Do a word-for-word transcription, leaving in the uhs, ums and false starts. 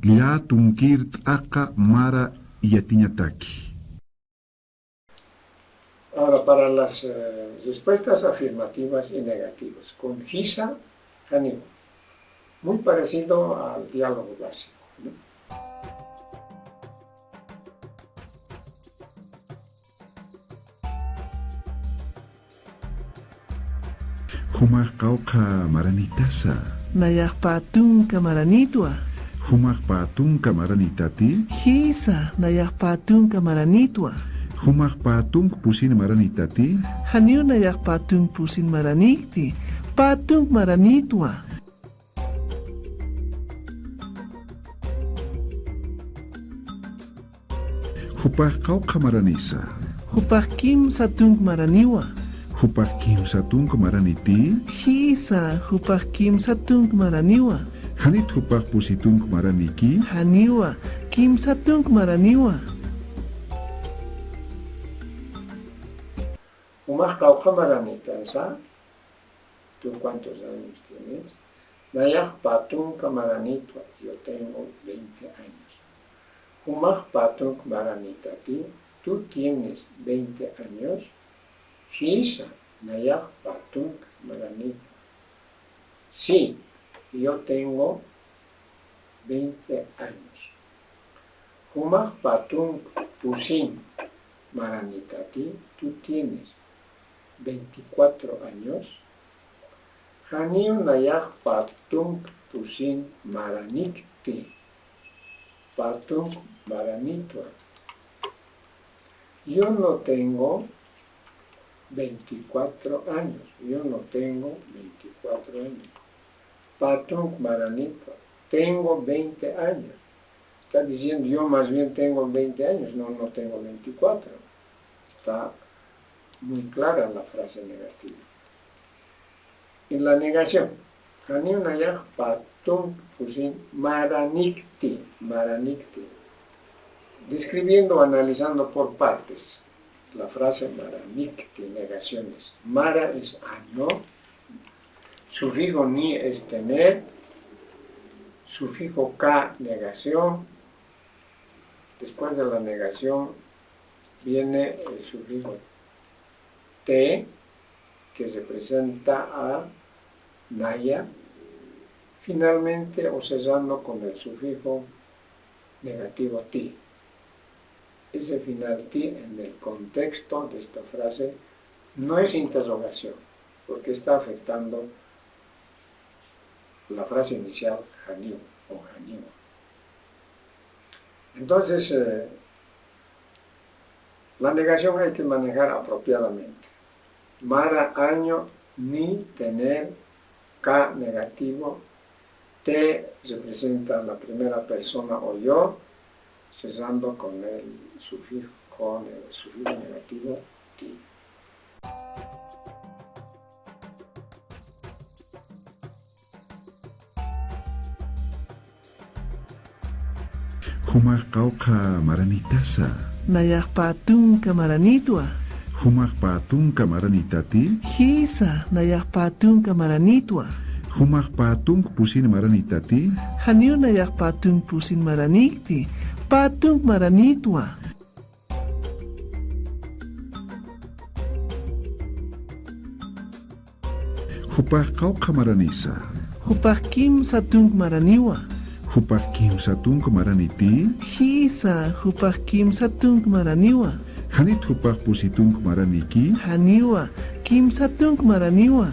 Llä tunkir t'aqa mara yatiñataki. Ahora, para las, eh, respuestas afirmativas y negativas, con jisa, janiw. Muy parecido al diálogo básico, ¿no? Jumax qawqha maranitasa. Nayax pä tunka maranitwa. Jumax pä tunka maranitati. Jisa, nayax pä tunka maranitwa. Jumax pä tunk pusin maranitati. Janiw nayax pä tunk pusin maranikti. Pä tunk maranitwa. Jupax qawqha maranisa. Jupax kimsa tunk maraniwa. Jupax kimsa tunk maraniti. Jisa, jupax kimsa tunk maraniwa. Janit jupax pusi tunk maraniki. Janiwa, kimsa tunk maraniwa. Jumax qawqha maranitasa. ¿Tú cuántos años tienes? Nayax pä tunka maranitwa, yo tengo veinte años. Jumax pä tunk maranitati, tú tienes veinte años. Jisa, nayax pä tunk maranitwa. Sí, yo tengo veinte años. Jumax pä tunk pusin maranitati, tú tienes veinticuatro años. Janiw nayax pä tunk pusin maranikti. Pä tunk maranitwa. Yo no tengo veinticuatro años. Yo no tengo veinticuatro años. Pä tunk maranitwa. Tengo veinte años. Está diciendo, yo más bien tengo veinte años. No, no tengo veinticuatro. Está muy clara la frase negativa. En la negación, janiw nayax pä tunk pusin maranikti, maranikti. Describiendo, analizando por partes, la frase maranikti, negaciones. Mara es año, sufijo ni es tener, sufijo ka, negación. Después de la negación viene el sufijo te, que representa a naya, finalmente o cerrando con el sufijo negativo ti. Ese final ti en el contexto de esta frase no es interrogación, porque está afectando la frase inicial, janiw o janiwa. Entonces, eh, la negación hay que manejar apropiadamente. Mara año ni tener, ka negativo, te representa la primera persona o yo, cerrando con el sufijo, con el sufijo negativo, ti. Jumax qawqha maranitasa. Nayax pä tunka maranitwa. Jumax pä tunka maranitati. Jisa, nayax pä tunka maranitwa. Jumax pä tunk pusin maranitati. Janiw nayax pä tunk pusin maranikti. Pä tunk maranitwa. Jupax qawqha maranisa. Jupax kimsa tunk maraniwa. Jupax kimsa tunk maraniti. Jisa, jupax kimsa tunk maraniwa. Janit jupax pusi tunk maraniki. Janiwa, kimsa tunk maraniwa.